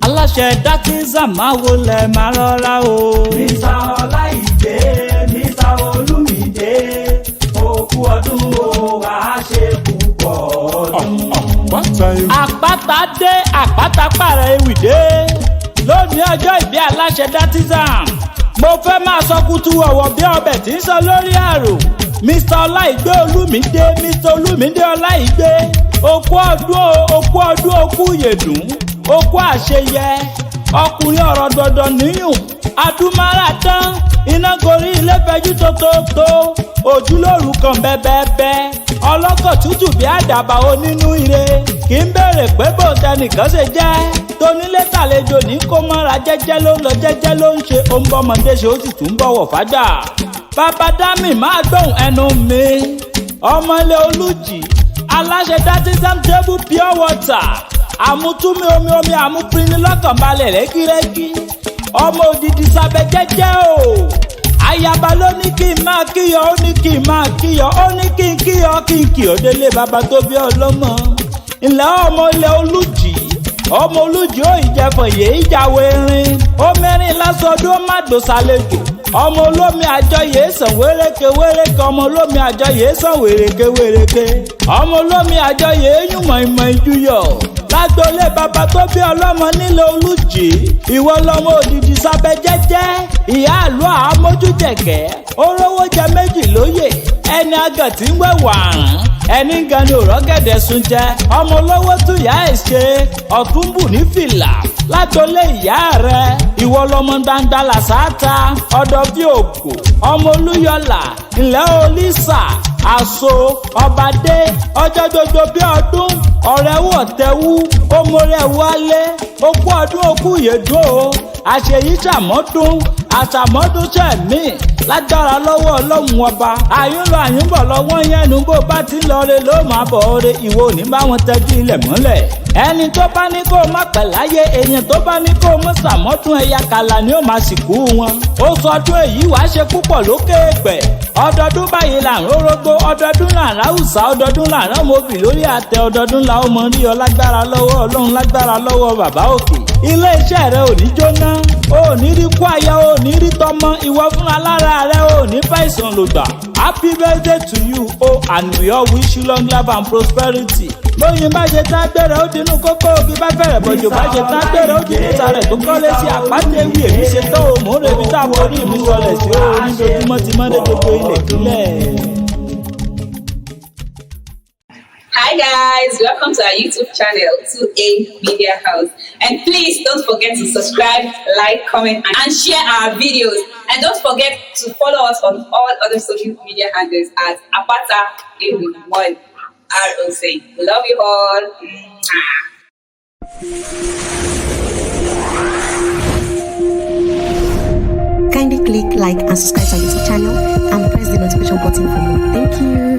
Aláṣẹ dákínsà máa wọlé máa rọra o. Mr. Ọláìdé, Mr. Olúmídé, òkú ọdún o, wàá ṣe púpọ̀ ọdún. Àpáta ewì. Àpáta dé, àpáta pààrọ̀ ewì dé lónìí, ọjọ́ ìbí aláṣẹ dátizam. Mo fẹ́ máa sọ kutu ọ̀wọ̀ bí ọbẹ̀ tí ń sọ lórí àrò. Mr Ọláìgbé Olúmídé, Mr Olúmídé Ọláìgbé, okú ọdún o, okú ọdún, okú yèdùn, okú àṣeyẹ. Ọkùnrin ọ̀rọ̀ dọ̀dọ̀ níyùn adúmáradán, iná gorí ilé fẹjú tótótó, ojúlóru kan bẹ́ẹ̀bẹ́ẹ́, ọlọ́kọ̀ tútù bí àdàbà, onínú ire, kì í béèrè pé bó tẹnìkan ṣe jẹ́. Tónílé tàlejò ní kó mọ́ra, jẹ́jẹ́ ló ń lọ, jẹ́jẹ́ ló ń ṣe, ó ń bọ́mọdé ṣe, ó sì tún bọ̀wọ̀ fájà. Bàbá dámì máa gbóhùn ẹnu mi. Ọmọlé Olùjì, aláṣẹ Datisam Table Pure Water, àmútúmi omi omi, àmúpinni lọ́kàn balẹ̀ rẹ́gírẹ́gí. Ọmọ òdìdí sábẹ́ jẹ́jẹ́ o. Ayaba ló ní kí n máa kíyọ, ó ní kí n máa kíyọ, ó ní kí n kíyọ, kí n kí ọ délé bàbá tó bí ọlọ́mọ. Ńlẹ́ ọmọ ilẹ̀ Olùjì, ọmọ Olùjì ó ìjẹfọ̀ yìí ìjàwé rin ó mẹ́rin lásọdún, ó má dòsàlejò. Ọmọ olómi àjọ yìí sàn wéréke wéréke, ọmọ olómi àjọ yìí sàn wéréke wéréke, ọmọ olómi àjọ yìí yún mọ̀ìmọ̀ ìjúyọ̀ lágbolé bàbá tó bí ọlọ́mọ nílé Olùjì. Ìwọ lọmọ òdìdí sábẹ́ jẹ́jẹ́, ìyá àlọ́ àmójújẹ̀kẹ́ orówó jẹ méjì lóye, ẹni agàn tí ń wẹ̀wọ̀ àrùn, ẹni gan ni òrọ́gẹ̀dẹ̀ sun jẹ. Ọmọ olówó tún ìyá ẹ̀ ṣe ọ̀túnbù ní fìlà lágbolé ìyá rẹ̀. Ìwọ lọmọ gbangba làṣáta ọ̀dọ̀ bí ògò, ọmọ Olúyọlà ńlẹ́ olísà àṣọ ọbadé. Ọjọ́ gbogbo bí ọdún, ọ̀rẹ́ wọ̀ tẹ́wú ọmọrẹ́ wálé. Okú ọdún, okú yèdún o. Àṣeyí ṣàmọ́dún, àṣàmọ́dún ṣẹ̀mí lágbára lọ́wọ́ Ọlọ́run Ọba. Àyúnlọ àyúnbọ̀ lọ́wọ́ yẹn nu, bó bá ti ń lọ re ló máa bọ̀ ore. Ìwọ ò ní bá wọn tẹ́jú ilẹ̀ mọ́lẹ̀. Ẹni tó bá ní kó má pẹ̀ láyé, èèyàn tó bá ní kó mọ́ sàmọ́dún, ẹ̀yà kàlà ni ó máa sìnkú wọn. Ó sọdún èyí, wàá ṣe púpọ̀ lókè èèpẹ̀. Ọdọọdún báyìí là ń rórógbó, ọdọọdún là ń ráwùsà, ọdọọdún là ń rán mọ́bì lórí àtẹ, ọdọọdún là ó mọ rí ọ lágbára lọ́wọ́ Ọlọ́run, lágbára lọ́wọ́ bàbá òkè. Ilé iṣẹ́ rẹ ò ní jóná, ò ní rí kú àyà, ò ní rí tọmọ, ìwọ fúnra lára rẹ ò ní fàìsàn lògbà. Happy birthday to you o, and we all wish you long life and prosperity. Bóyin bá ṣe tá gbẹrẹ ó dinú kókó, òbí bá fẹ̀rẹ̀ bọ̀jọ̀ bá ṣe tá gbẹrẹ ó dinú sàrẹ̀ tó kọ́lé sí àpáta ewì. Èmi ṣe tán o, mò ń rebi tá a forí mi sọlẹ̀ sí o, níjojúmọ́ ti mọ́lé gbogbo ilẹ̀ kílẹ̀. Hi guys, welcome to our YouTube channel, 2A Media House. And please don't forget to subscribe, like, comment, and share our videos. And don't forget to follow us on all other social media handles at Apata 1 ROC. We love you all. Mwah. Kindly click like and subscribe to our YouTube channel and press the notification button for more. Thank you.